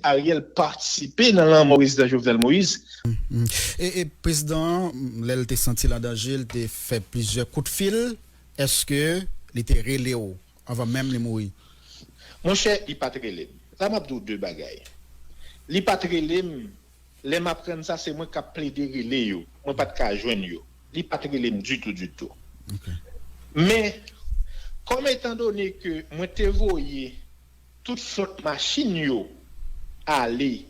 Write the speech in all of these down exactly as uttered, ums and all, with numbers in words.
Ariel patisipe nan lanmò prezidan Jovenel Moïse. E, e prezidan an, lè l te santi l an danje, l te fè plizyè kout fil. Èske li te rele w anvan menm li mouri? Monchè, li pa t rele m. La, m ap di w de bagay. Li pa t rele m. Lè m aprann sa, se mwen k ap plede rele yo. Mwen pa t ka jwenn yo. Li pa t rele m ditou, ditou. Men, kòm etandone ke mwen te voye tout flòt machin yo ale,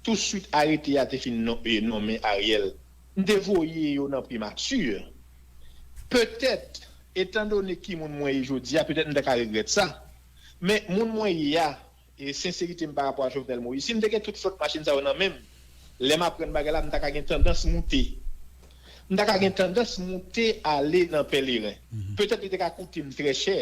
touswit arete a te fin non- e nonmen Ariel, m te voye yo nan primati. Petèt, etandone ki moun mwen ye jodi a, petèt m ta ka regrèt sa. Men, moun mwen ye a, e senserite m parapò a Jovenel Moïse, si m te gen tout flòt machin sa yo nan men m, lè m aprann bagay la, m ta ka gen tandans moute. M ta ka gen tandans moute ale nan Pèleren. Petèt li te ka koute m trè chè.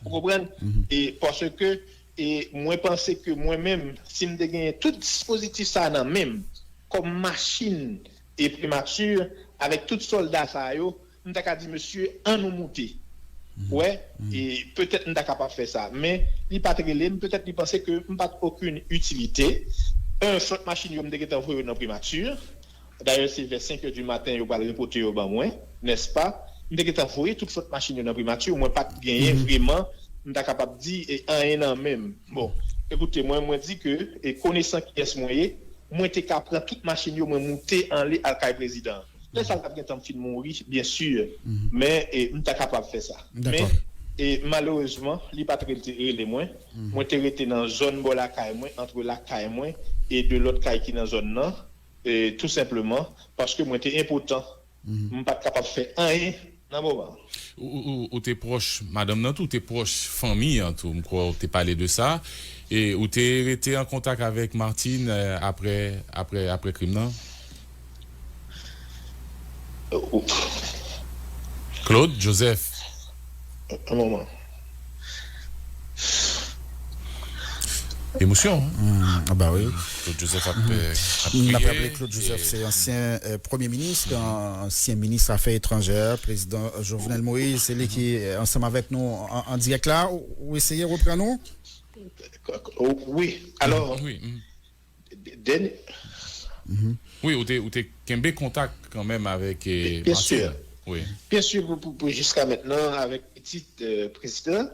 Ou konprann? E paske e mwen panse ke mwen menm, si m te genyen tout dispozitif sa a nan men m, kòm machin e primati, avèk tout sòlda sa yo, m ta ka di mesye, ann nou moute. Ou wè? E petèt m ta kapab fè sa. Men, li pa t rele m, petèt li panse ke m pa t okenn itilite. En, flòt machin yo, m te gentan voye yo nan primati. Dayè, se vè senk è di maten yo pral repote yo ban mwen, nèspa? M te gentan voye tout flòt machin yo nan primati, mwen pa t genyen vreman, m ta kapab di, e, anyen nan men m. Bon, ekoute, mwen, mwen di ke, e, konesan kiyès mwen ye, mwen te ka pran tout machin yo, mwen moute anle al kay prezidan an. Lè sa l t ap gentan fin mouri, byen si, men, e, m ta kapab fè sa. Men, e, malerezman, li pa t rete rele mwen. Mwen te rete nan zòn bò lakay mwen, antre lakay mwen e de lòt kay ki nan zòn nan, e, tou senpleman, paske mwen te enpotan. M pa t kapab fè anyen nan moman an. Ou, ou, ou te pwòch madanm nan tou, ou te pwòch fanmi an tou, m kwè ou te pale de sa. E ou te rete an kontak avèk Martine, euh, apre, apre, apre krim nan? Claude Joseph. Yon moman. Emosyon, hein? Ah bah oui. Claude Joseph ap, euh, ap kriye. N ap raple Claude Joseph se ansyen, euh, premye minis, an- ansyen minis afè etranjè, prezidan Jovenel Moïse, se li ki, euh, ansanm avèk nou an, an dirèk la. Ou, ou eseye reprann nou? Wi, alò, Oui. dènye, Wi, ou te, ou te kenbe kontak kanmenm avèk, eh, Byen si. Martine. Wi. Byen si, pou, pou, pou jiska mentnan, avèk pitit, euh, prezidan.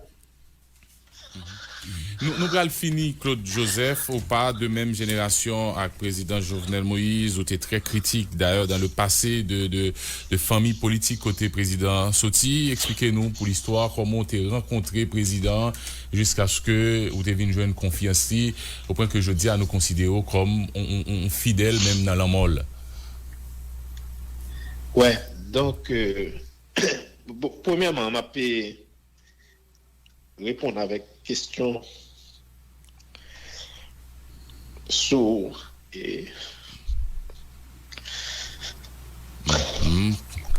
Nou, nou pral fini, Claude Joseph, ou pa de menm jenerasyon ak prezidan Jovenel Moïse, ou te trè kritik, dayè, dan le pase de, de, de fanmi politik kote prezidan an soti. Eksplike nou pou listwa, kòman ou te rankontre prezidan an, jiskaske ou te vin jwenn konfyans li, o pwen ke jodi a nou konsidere w kòm on, on, on fidèl menm nan lanmò l. Wè, donk, euh, bon, premyèman, m ap, eh, reponn avèk kesyon sou, eh,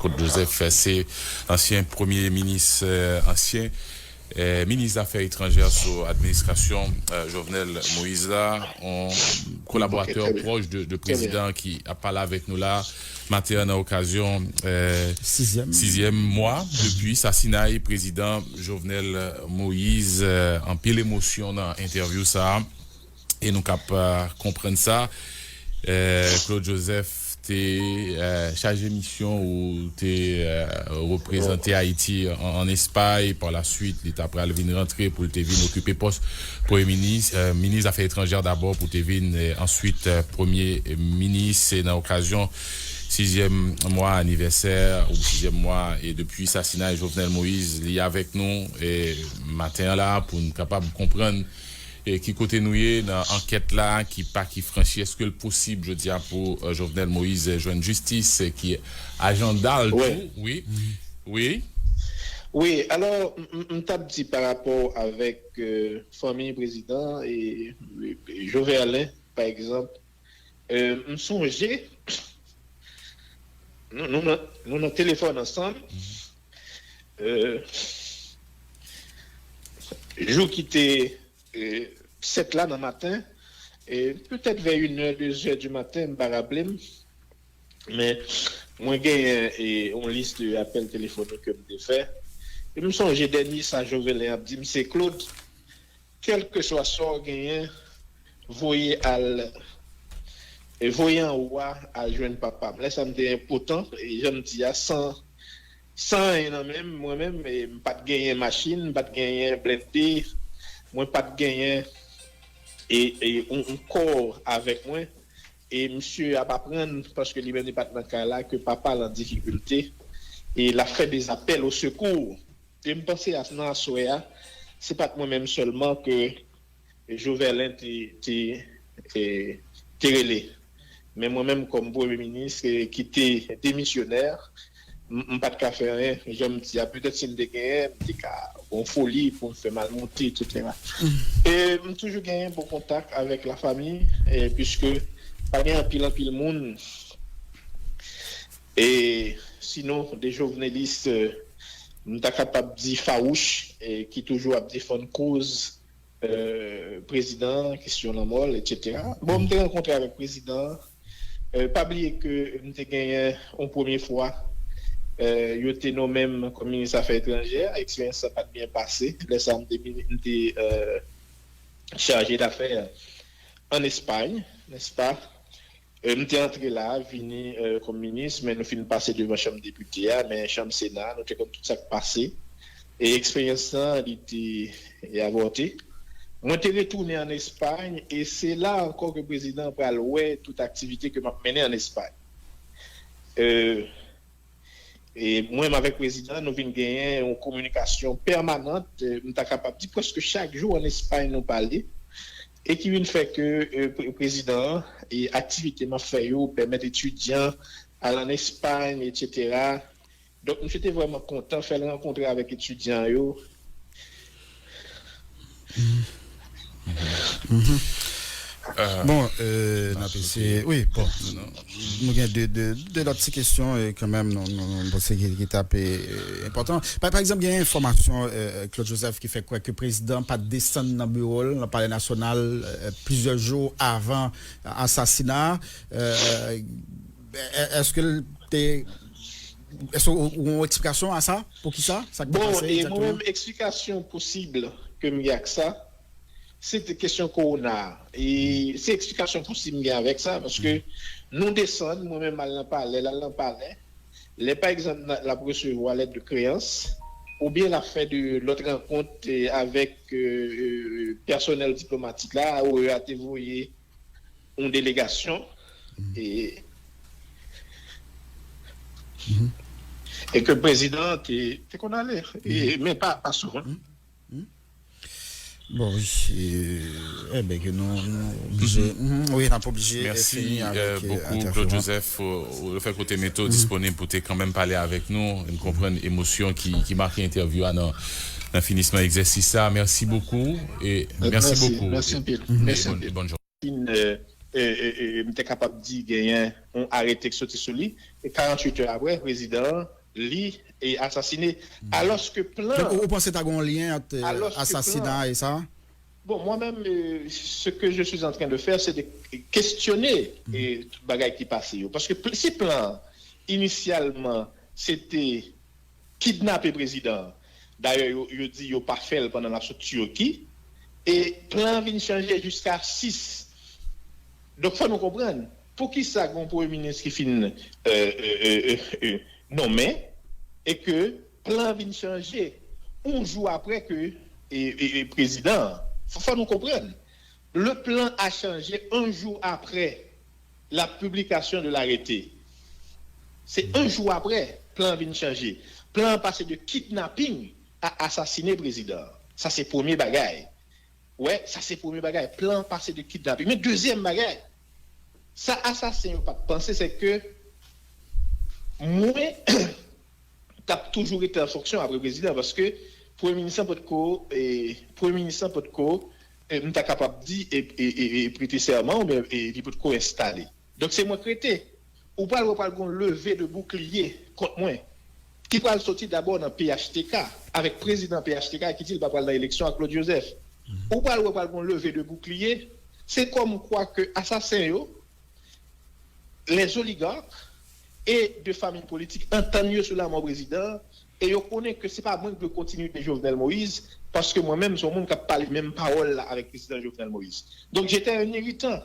Claude Joseph, se ansyen premye minis, eh, ansyen, eh, minis zafè etranjè sou administrasyon, eh, Jovenel Moïse la, on kolaboratè pwòch de, de prezidan ki ap pale avèk nou la maten an nan okazyon, eh, Sizyèm. Sizyèm mwa depi sasinay prezidan Jovenel Moïse. Eh, anpil emosyon nan entèvyou sa a. E nou k ap, eh, konprann sa. Eh, Claude Joseph te, eh, chaje misyon ou te, eh, reprezante Ayiti an, an Espay. Pa la swit, li ta pral vin rantre pou l te vin okipe pòs premye minis, eh, minis zafè etranjè dabò, pou te vin, eh, answit, eh, premye minis. E nan okazyon sizyèm mwa anivèsè ou sizyèm mwa e depi sasinay Jovenel Moïse, li avèk nou, eh, maten an la pou n kapab konprann e ki kote nou ye nan ankèt la, ki pa ki franchi, èske l posib jodi a pou, eh, Jovenel Moïse jwenn jistis, eh, ki ajanda l tou? Wi. Wi. Wi, alò, m, m, m t ap di pa rapò avèk, eh, fanmi prezidan e, e, e Joverlin, pa egzanp, eh, m sonje, nou, nou nan, nou nan telefòn ansanm, eh, jou ki te, eh, sèt la nan maten, eh, petèt vè inè, dezè di maten, m pa raple m, men mwen genyen, eh, yon lis de apèl telefonik ke m te fè. E m sonje dènye sa Jovelin ap di m, se, Claude, kèlkeswa sa w genyen, voye al, e voye anwo a al jwenn papa m. Lè sa m te enpotan, e jan m di a, san, san anyen nan men m, mwen menm, e m pa t genyen machin, m pa t genyen blende, mwen pa t genyen e, e yon, yon kò avèk mwen. E misye ap aprann, paske li menm li pa t nan kay la, ke papa l an difikilte. E l ap fè dezapèl o sekou. E m panse a, nan aswè a, se pa t mwen menm sèlman ke Joverlin te, te, te, te rele. Men mwen menm kòm premye minis, eh, ki te demisyonè, m, m pa t ka fè anyen. Jan m di a, petèt si m te genyen, m te ka gon foli pou m fè m al monte, etsetera. E m toujou genyen bon kontak avèk lafanmi, eh, piske pa gen anpil, anpil moun, e sinon, de jovenelis, eh, m ta kapab di fawouch, eh, ki toujou ap defann koz, eh, prezidan an, kesyon lanmò l, etsetera. Bon, m te rankontre avèk prezidan an. Eh, pa bliye ke m te genyen yon premye fwa, eh, yo te nonmen m kòm minis afè etranjè. Eksperyans la pa t byen pase. Lè sa a, m te, mini- m te, eh, chaje dafè ann Espay, nèspa? Eh, m te antre la, vini, eh, kòm minis, men nou fin pase devan chanm depite a, men chanm sena, nou te konn tout sa k pase. E eksperyans lan, li te, e avòte. Mwen te retounen ann Espay, e se la ankò ke prezidan an pral wè tout aktivite ke m ap mennen ann Espay. Eh, e mwen menm avèk prezidan an, nou vin genyen yon kominikasyon pèmanant, eh, m ta kapab di prèske chak jou ann Espay nou pale, e ki vin fè ke, eh, pre- prezidan an, e aktivite m ap fè yo pèmèt etidyan al ann Espay, etsetera. Donk, misye te vrèman kontan fè l rankontre avèk etidyan yo. Bon, euh, n ap eseye. Wi, bon. Nou gen de, de, de lòt ti kesyon, eh, kanmenm, nou, nou, nou panse ki, ki t ap, eh, enpòtan. Pa, pa egzanp, gen enfòmasyon, eh, Claude Joseph ki fè kwè ke prezidan pa t desann nan biwo l, nan Palè Nasyonal, eh, plizyè jou avan asasina. Eh, èske l te. Èske ou gen yon eksplikasyon a sa? Poukisa? Sa k te pase egzakteman? Bon, e mwen menm, eksplikasyon posib ke m gen ak sa, se te kesyon kowona a. E se eksplikasyon posib m gen avèk sa, paske nou desann, mwen menm m al nan palè, l al nan palè. Lè, pa egzanp, l ap resevwa lèt de kreyans, oubyen l ap fè de lòt rankont, eh, avèk, eh, eh, pèsonèl diplomatik la, O E A te voye yon delegasyon, e, e ke prezidan an te, te konn ale, e, men pa, pa souvan. Bon, wi, e, enben, ke nou, nou oblije, wi, n ap oblije fini avèk entèvyou an. Mèsi bokou, Claude Joseph, ou fè kote mete w disponib pou te kanmenm pale avèk nou, e n konprann emosyon ki, ki make entèvyou a nan, nan finisman egzèsis sa. Mèsi bokou, e mèsi bokou. Mèsi anpil. Mèsi anpil. Bonn jounen. Fin, eh, eh, eh, eh, m te kapab di genyen yon arete k soti sou li, e karanntuit è apre, prezidan an, li, e asasine. Alòske plan. Donk, ou panse ta gen yon lyen ant asasina e sa? Bon, mwen menm, eh, ce que je suis en train de faire, c'est de questionner, eh, tout bagay ki pase yo. Paske pl- si plan inisyalman se te kidnape prezidan an. Dayè, yo, yo di yo pa fè l pandan l ap sot Tiki. E plan an vin chanje jiska sis. Donk, fò nou konprann poukisa gen yon premye minis ki fin, euh, euh, euh, euh, euh, nonmen e ke plan an vin chanje yon jou apre ke e, e, e prezidan an. Fò, fò nou konprann. Le plan a changé un jour après la publication de l'arrêté. Se yon jou apre, plan an vin chanje. Plan an pase de kidnaping a asasine prezidan an. Sa se premye bagay. Wè, sa se premye bagay. Plan an pase de kidnaping. Men dezyèm bagay, sa asasen yo pa t panse, se ke mwen t ap toujou rete an fonksyon apre prezidan, paske premye minis lan potko, e, premye minis lan potko, e, m ta kapab di, e, e, e, e prete sèman, oubyen, e, li potko enstale. Donk, se mwen k rete. Ou pral wè pral gon leve de boukliye kont mwen, ki pral soti dabò nan P H T K, avèk prezidan P H T K ki di l pa pral nan eleksyon ak Claude Joseph. Ou pral wè pral gon leve de boukliye. Se kòmkwa ke asasen yo, les oligarques et de familles politiques antann yo sou lanmò prezidan an, E yo konnen ke se pa mwen ki dwe kontinite Jovenel Moïse, paske mwen menm se yon moun k ap pale menm pawòl la avèk prezidan Jovenel Moïse. Donk, j'étais un irritant.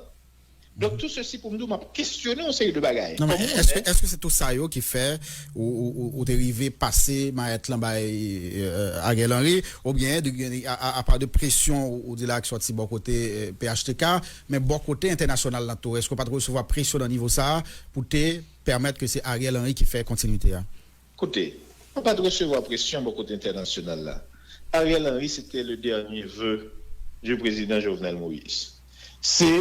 Donk, tou sesi pou m di w, m ap kesyone yon seri de bagay. Non, men kòm ou èske, konnen. Èske se tou sa yo ki fè ou, ou, ou, ou te rive pase mayèt lan bay euh, Ariel Henry, oubyen de, a, a, apa de presyon ou, ou di la ki sòti bò kote euh, P H T K, men bò kote entènasyonal lan tou, èske w pa t resevwa presyon nan nivo sa a pou te pèmèt ke se Ariel Henry ki fè kontinite a? Koute, mwen pa t resevwa presyon bò kote entènasyonal la. Ariel Henry, se te le dènye ve du prezidan Jovenel Moïse. Se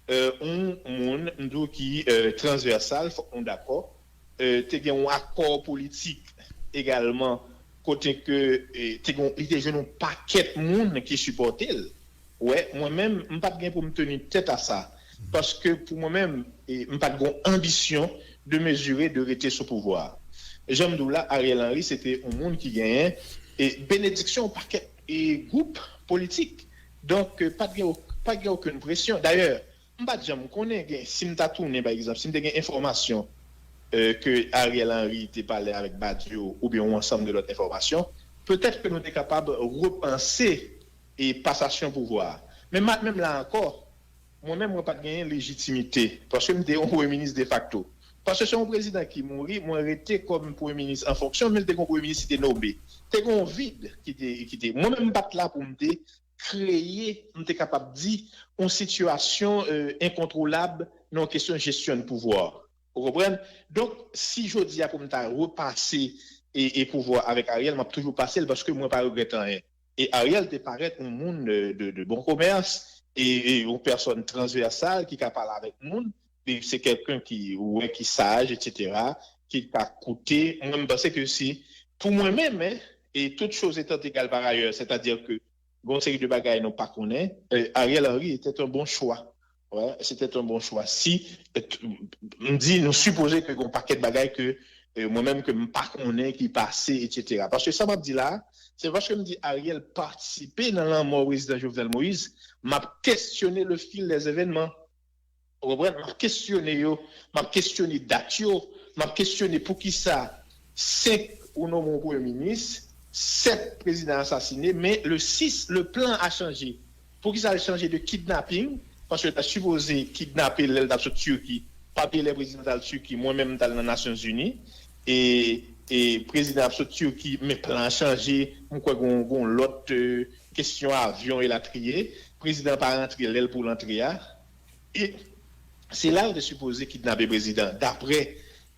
euh, yon moun, m di w, ki euh, transvèsal, fòk nou dakò. Euh, te gen yon akò politik egalman, kote ke euh, te gen, li te jwenn yon pakèt moun ki sipòte l. Wè, mwen menm, m pa t gen pou m teni tèt a sa. Paske pou mwen menm, e, m pa t gen yon anbisyon de mezire de rete sou pouvwa a. Jan m di w la, Ariel Henry, se te yon moun ki genyen e, benediksyon yon pakèt e, gwoup politik. Donk, e, pa t gen, pa t gen okenn presyon. Dayè, m pa t janm konnen gen, si m ta tounen, pa egzanp, si m te gen enfòmasyon e, ke Ariel Henry te pale avèk Badio oubyen yon ansanm de lòt enfòmasyon, petèt ke nou te kapab repanse e pasasyon pouvwa a. Men menm la ankò, mwen menm mwen pa t genyen lejitimite, paske m te yon premye minis defakto. Paske se yon prezidan ki mouri, mwen rete kòm premye minis an fonksyon, men l te gen yon premye minis ki te nome. Te gen yon vid ki te, ki te. Mwen menm m pa t la pou m te kreye, m te kapab di, yon sitiyasyon euh, enkontwolab nan yon kesyon jesyon de pouvwa. Ou konprann? Donk, si jodi a pou m ta repase e, e pouvwa avèk Ariel, m ap toujou pase l paske mwen pa regrèt anyen. E Ariel te parèt yon moun de, de, de bon komès e, e yon pèsòn transvèsal ki ka pale avèk moun. Li se kèlken ki ou wè ki saj, etsetera, ki ka koute. Mwen, m panse ke si, pou mwen menm, en, e tout chose étant égales par ailleurs, c'est-à-dire que gen yon seri de bagay nou pa konnen, euh, Ariel Henry était un bon choix. Ouais, c'était un bon choix. Si, euh, t- m di, nou sipoze ke gen yon pakèt bagay ke euh, mwen menm ke m pa konnen ki pase, etsetera. Paske sa m ap di la, se paske m di Ariel patisipe nan lanmò prezidan Jovenel Moïse, m ap kesyone le fil des événements. Ou konprann? M ap kesyone yo, m ap kesyone dat yo, m ap kesyone poukisa senk ou nonmen yon premye minis, sèt prezidan asasine, men le sis, le plan a chanje. Poukisa l chanje de kidnaping? Paske l ta sipoze kidnape l lè l t ap sot Tiki. Pa bliye lè prezidan t al Tiki, mwen menm m t al nan Nasyonzini. E, e prezidan ap sot Tiki, men plan an chanje. M kwè gon, gon lòt euh, kesyon avyon elatriye. Prezidan pa rantre lè l pou l antre a. E se la yo te sipoze kidnape prezidan, daprè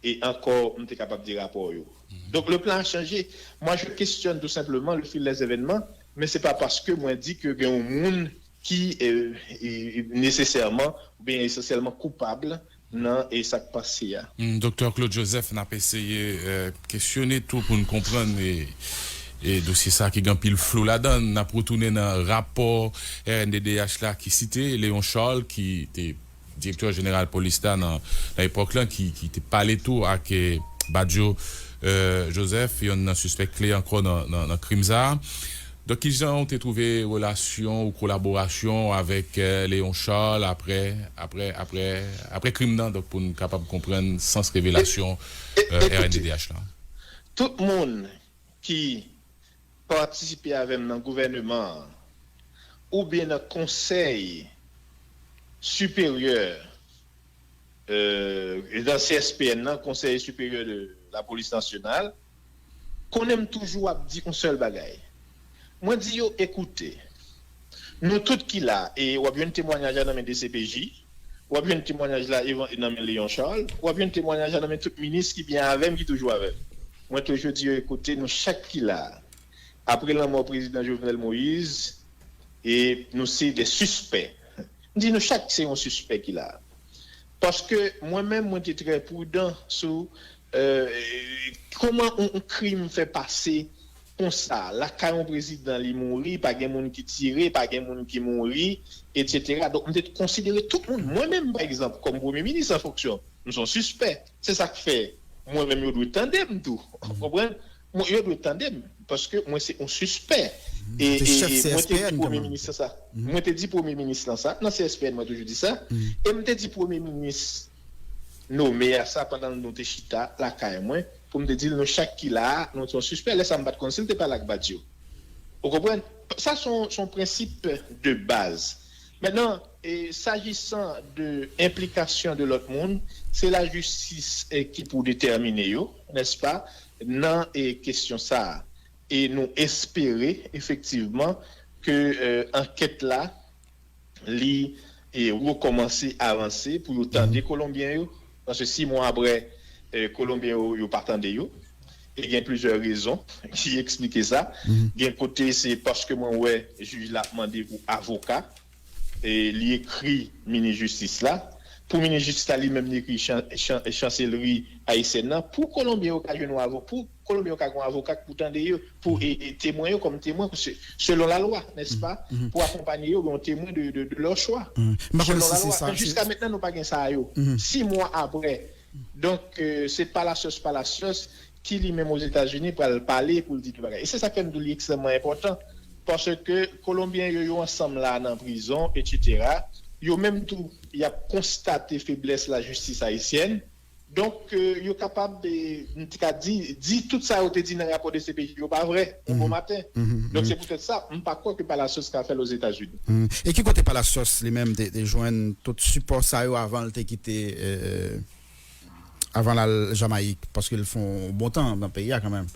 e ankò m te kapab di rapò yo. Donk, le plan a chanje. Moi, je questionne tout simplement le fil des événements, men se pa paske mwen di ke gen yon moun ki euh, e, e, nesesèman oubyen esansyèlman koupab nan e sa k pase a. Hmm, Doktè Claude Joseph, n ap eseye euh, kesyone tou pou n konprann e, e dosye sa ki gen anpil flou ladan l. N ap retounen nan rapò R N D D H la ki site Léon Charles, ki te direktè jeneral polis la nan, nan epòk lan, ki, ki te pale tou ak eh, Badio eh, Joseph, yonn nan sispèk kle ankò nan, nan, nan krim sa a. Donk, kijan w te twouve relasyon ou kolaborasyon avèk eh, Léon Charles apre, apre, apre, apre krim nan, donk, pou n kapab konprann sans revelasyon eh, R N D D H la? Tout moun ki patisipe avè m nan gouvèneman an oubyen nan konsèy siperyè euh, nan C S P N nan, Conseil Supérieur de la Police Nationale, konnen m toujou ap di yon sèl bagay. Mwen di yo, ekoute, nou tout ki la, e w ap jwenn temwanyaj la nan men D C P J, w ap jwenn temwanyaj la nan men Léon Charles, w ap jwenn temwanyaj la nan men tout minis ki byen avè m, ki toujou avè m. Mwen toujou di yo, ekoute, nou chak ki la, apre lanmò prezidan Jovenel Moïse, e nou se de sispè. M di nou chak se yon sispè ki la. Paske mwen menm, mwen te trè pridan sou euh, kòman yon, yon krim fè pase konsa. Lakay yon prezidan li mouri, pa gen moun ki tire, pa gen moun ki mouri, etsetera. Donk, m te konsidere tout moun. Mwen menm, pa egzanp, kòm premye minis an fonksyon, m se yon sispè. Se sa k fè, mwen menm, yo dwe tande m tou. Ou konprann? Mwen, yo dwe tande m, paske mwen se yon sispè. E, e, e mwen te di premye minis lan sa. Mwen te di premye minis lan sa. Nan C S P N, mwen toujou di sa. E m te di premye minis nome a sa pandan nou te chita lakay mwen. pou m te di l nou chak ki la a, nou se yon sispè. Lè sa a, m pa t konn si l te pale ak Badio. Ou konprann? Sa se yon, se yon prensip de baz. Mentnan, e, s'agissant de enplikasyon de lòt moun, se lajistis, e, ki pou detèmine yo, nèspa, nan, e, kesyon sa a. E nou espere, efektivman, ke, e, ankèt la, li, e, rekòmanse avanse pou yo tande Kolonbyen yo. Paske si mwa apre, e, Kolonbyen yo, yo pa tande yo, e gen plizyè rezon ki eksplike sa. Gen kote se paske mwen wè jij la ap mande pou avoka, e li ekri minis jistis la. Pou minis jistis la, li menm li ekri chan, chan, chanselri ayisyèn nan. Pou Kolonbyen yo ka jwenn yon avoka, pou Kolonbyen yo ka gen yon avoka pou tande yo, pou e, e, temwen yo kòm temwen, se, selon lalwa, nèspa, pou akonpaye yo, yon temwen de, de, de leur choix. Selon lalwa. Men jiska mentnan, nou pa gen sa yo. Sis mwa apre, donk, e, se Palacios Palacios ki li menm Ozetazini pral pale pou l di de bagay. E se sa k fè m di w li ekstrèmman enpòtan. Paske Kolonbyen yo, yo ansanm la nan prizon, etsetera. Yo menm tou, y ap konstate feblès lajistis ayisyèn. Donk, e, yo kapab, e, m te ka di, di tout sa yo te di nan rapò de C P J yo pa vrè, yon bon maten. Donk, se poutèt sa, m pa kwè ke Palacios ka fè l Ozetazini. E ki kote Palacios li menm te, te jwenn tout sipò sa yo avan l te kite, e, avan l al Jamayik, paske l fè yon bon tan nan peyi a kanmenm.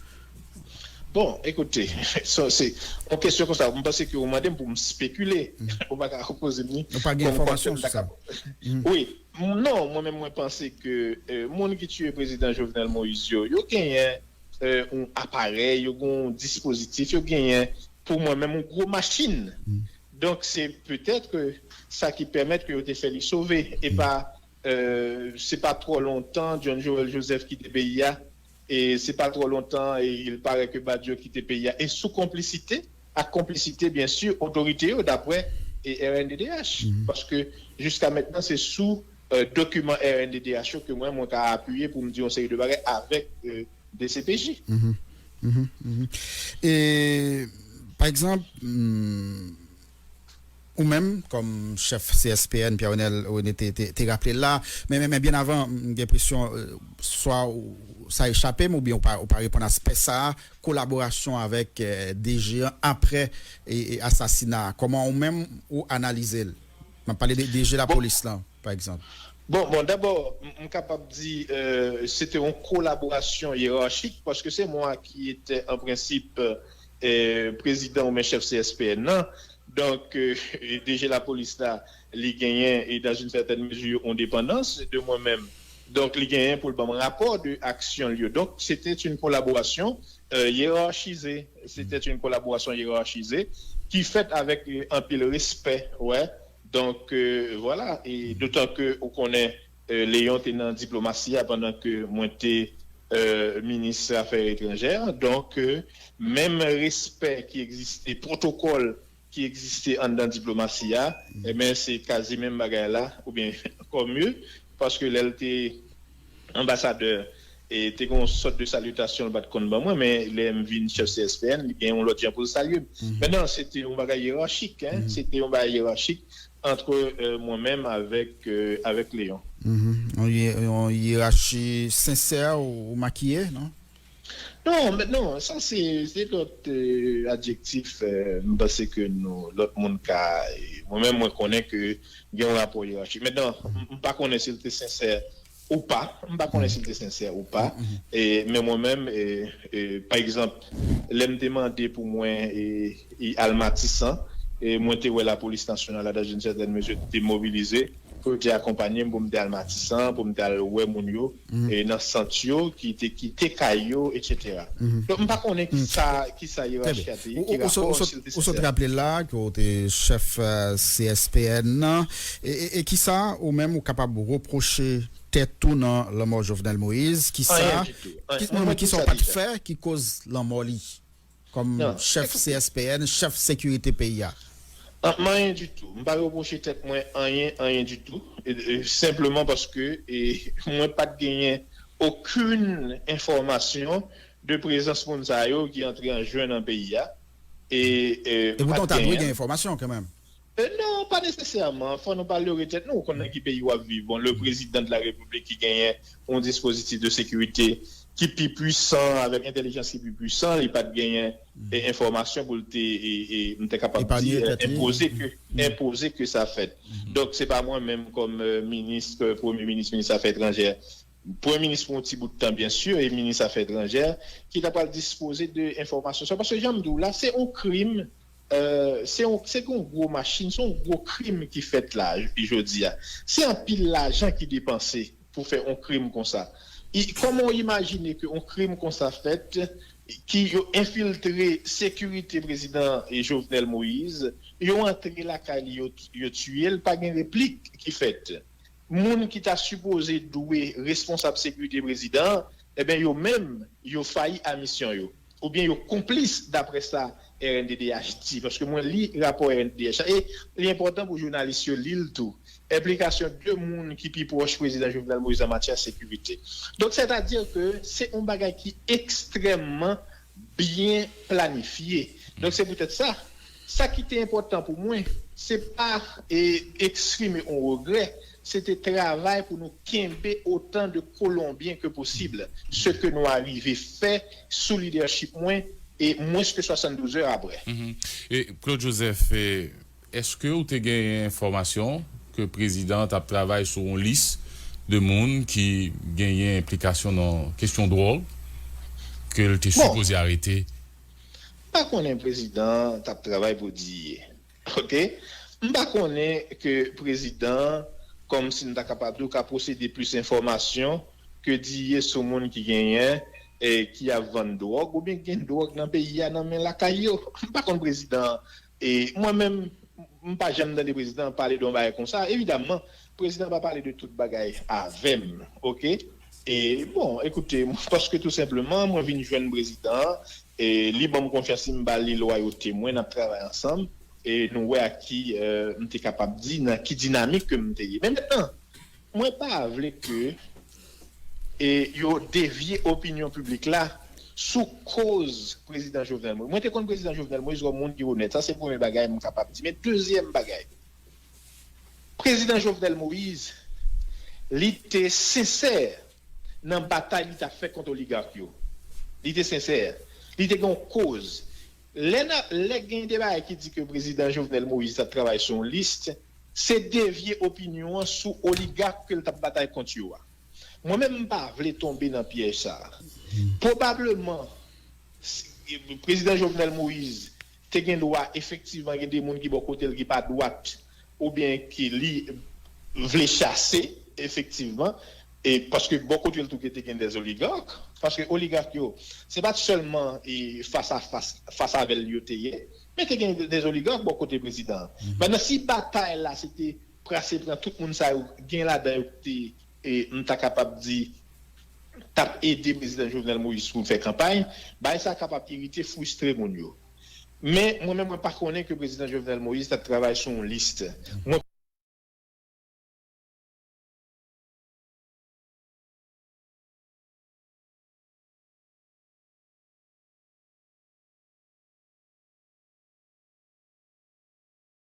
Bon, ekoute, sa, se yon kesyon konsa. M panse ke ou mande m pou m spekile. Ou pa ka poze m li. Ou pa gen enfòmasyon sou sa. Wi, non, mwen menm, mwen panse ke, e, moun ki tiye prezidan Jovenel Moïse yo, yo genyen, e, yon aparèy, yo gen yon dispozitif, yo genyen, pou mwen menm, yon gwo machin. Donk, se petèt ke sa ki pèmèt ke yo te fè li sove. E pa, e, se pa twò lontan, John Joël Joseph kite peyi a, e se pa twò lontan, e il paraît ke Badio kite peyi a, e sou konplisite, ak konplisite, byen si, otorite yo, daprè, e R N D D H. Paske, jiska mentnan, se sou, e, dokiman R N D D H yo ke mwen, mwen ka apiye pou m di yon seri de bagay avèk, e, D C P J. E, pa egzanp, m, ou menm, kòm chèf C S P N, Pierre Renel René te, te, te raple l la, men, men, men byen avan, m gen enpresyon, e, swa ou, sa echape m, oubyen ou pa, ou pa reponn aspè sa a, kolaborasyon avèk, e, D G an apre, e, e, asasina a. Kòman ou menm ou analize l? M ap pale de D G lapolis lan, pa egzanp. Bon, bon, dabò, m, m kapab di, e, se te yon kolaborasyon yerachik, paske se mwa ki te, an prensip, e, prezidan oubyen chèf C S P N nan. Donk, e, D G lapolis la, li genyen, e, dans une certaine mesure, yon depandans de mwen menm. Donk, li genyen pou l ban m rapò de aksyon l yo. Donk, se te yon kolaborasyon, e, yerachizé. Se te yon kolaborasyon yerachizé ki fèt avèk, e, anpil respè, wè. Donk, e, vwala. E dotan ke ou konnen, e, Léon te nan diplomasi a pandan ke mwen te, e, minis afè etranjè. Donk, e, menm respè ki egziste, pwotokòl ki egziste anndan diplomasi a, ebyen, se kazi menm bagay la, oubyen ankò mye, paske lè l te anbasadè, e te gen yon sòt de salitasyon l pa t konn ban mwen, men lè m vin chèf C S P N, li gen yon lòt jan pou l salye m. Mentnan, se te yon bagay yerachik, en, se te yon bagay yerachik antre, e, mwen menm avèk, e, avèk Léon. Yon ye-, yon yerachi sensè ou, ou makiye, non? Non, men non, sa se, se lòt, e, adjektif, e, m panse ke nou, lòt moun ka, e, mwen menm, mwen konnen ke gen yon rapò yerachik. Mentnan, m, m pa konnen si l te sensè ou pa, m pa konnen si l te sensè ou pa, e, men mwen menm, e, e, pa egzanp, lè m te mande pou mwen, e, e, al Matisan, e, mwen te wè lapolis nasyonal la, dans une certaine mesure, te mobilize, pou yo te akonpanye m, pou m te al Matisan, pou m te al wè moun yo, e, nan sant yo, ki te kite kay yo, etsetera. Donk, m pa konnen ki sa, ki sa yerarchi a te ye, ki rapò, si l te sensè. Ou sot raple la ke w te chèf, e, C S P N nan, e, e, e ki sa ou menm ou kapab repwoche tèt ou nan lanmò Jovenel Moïse, ki sa, anyen ditou. Ki, non, men ki sa w pa t fè ki koz lanmò li? Kòm chèf C S P N, chèf sekirite peyi a? An, m anyen ditou. M pa repwoche tèt mwen anyen, anyen ditou. E, e, senpleman paske, e, mwen pa t genyen okenn enfòmasyon de prezans moun sa yo ki antre an jen nan peyi a. E, e, e poutan, w ta dwe gen enfòmasyon kanmenm. E, non, pa nesesèman. Fò nou pa lere tèt nou. Ou konn nan ki peyi w ap viv. Bon, le président de la République ki genyen yon dispositif de sécurité ki pi pwisan, avèk entèlijans ki pi pwisan, li pa t genyen e, enfòmasyon pou l te, e, e, m te kapab di, e, enpoze ke, enpoze ke sa fèt. Donk, se pa mwen menm kòm e, minis, e, premye minis, minis afè etranjè, premye minis pou yon ti bout tan, byen si, e minis afè etranjè, ki ta pral dispoze de enfòmasyon sa. Paske jan m di w la, se yon krim, e, se yon, se yon gwo machin, se yon gwo krim ki fèt la, j- jodi a. Se anpil lajan ki depanse pou fè yon krim konsa. I, kòman w imajine ke yon krim konsa fèt, ki yo enfiltre sekirite prezidan e Jovenel Moïse, yo antre lakay li, yo, yo tiye l, pa gen replik ki fèt. Moun ki ta sipoze dwe responsab sekirite prezidan an, eben, yo menm, yo fayi a misyon yo. Oubyen yo konplis, daprè sa R N D D H di, paske mwen li rapò R N D D H la, e li enpòtan pou jounalis yo li l tou. Enplikasyon de moun ki pi pwòch prezidan Jovenel Moïse an matyè sekirite. Donk, sètadi ke se yon bagay ki ekstrèmman byen planifye. Donk, se poutèt sa, sa ki te enpòtan pou mwen, se pa e, eksprime yon regrè, se te travay pou nou kenbe otan de Kolonbyen ke posib, se ke nou arive fè sou lidèchip mwen, e mwens ke swasanndouz è apre. Mhm. E Claude Joseph, e, èske ou te genyen enfòmasyon ke prezidan t ap travay sou yon lis de moun ki genyen enplikasyon nan kesyon dwòg ke l te Bon. sipoze arete? M pa konnen prezidan t ap travay pou D I A. Oke? M pa konnen ke prezidan, kòmsi m ta kapab di w, ka posede plis enfòmasyon ke D I A sou moun ki genyen, e, ki ap vann dwòg, oubyen ki gen dwòg nan peyi a, nan men lakay yo. M pa konn prezidan, e mwen menm, m pa janm tande prezidan pale de yon bagay konsa. Evidamman, prezidan pa pale de tout bagay avè m, oke? E, bon, ekoute, mwen, paske tou senpleman, mwen vin jwenn prezidan an, e li ban m konfyans li, m ba li lwayote mwen, n ap travay ansanm, e nou wè ak ki, e, m te kapab di, nan ki dinamik ke m te ye. Men mentnan, mwen pa vle ke, e, yo devye opinyon piblik la sou koz prezidan Jovenel Moïse. Mwen te konn prezidan Jovenel Moïse kòm moun ki onèt. Sa se premye bagay m kapab di. Men dezyèm bagay, prezidan Jovenel Moïse, li te sensè nan batay li t ap fè kont oligak yo. Li te sensè. Li te gen yon koz. Lè n a, lè gen de bagay ki di ke prezidan Jovenel Moïse t ap travay sou yon lis, se devye opinyon an sou oligak ke l t ap batay kont yo a. Mwen menm, m pa vle tonbe nan pyèj sa a. Pwobableman, si, prezidan Jovenel Moïse te gen dwa efektivman gen de moun ki bò kote l ki pa dwat oubyen ke li vle chase, efektivman, e paske bò kote l tou te gen des oligarques, paske oligak yo, se pa t sèlman e fas a fas, fas avè l yo te ye, men te gen des oligarques bò kote prezidan an. Mentnan, si batay la se te prase pran tout moun sa yo, gen ladan yo ki te, e, m ta kapab di, t ap ede prezidan Jovenel Moïse pou l fè kanpay, bagay sa kapab irite, fristre moun yo. Men, mwen menm, mwen pa konnen ke prezidan Jovenel Moïse t ap travay sou yon lis. Mwen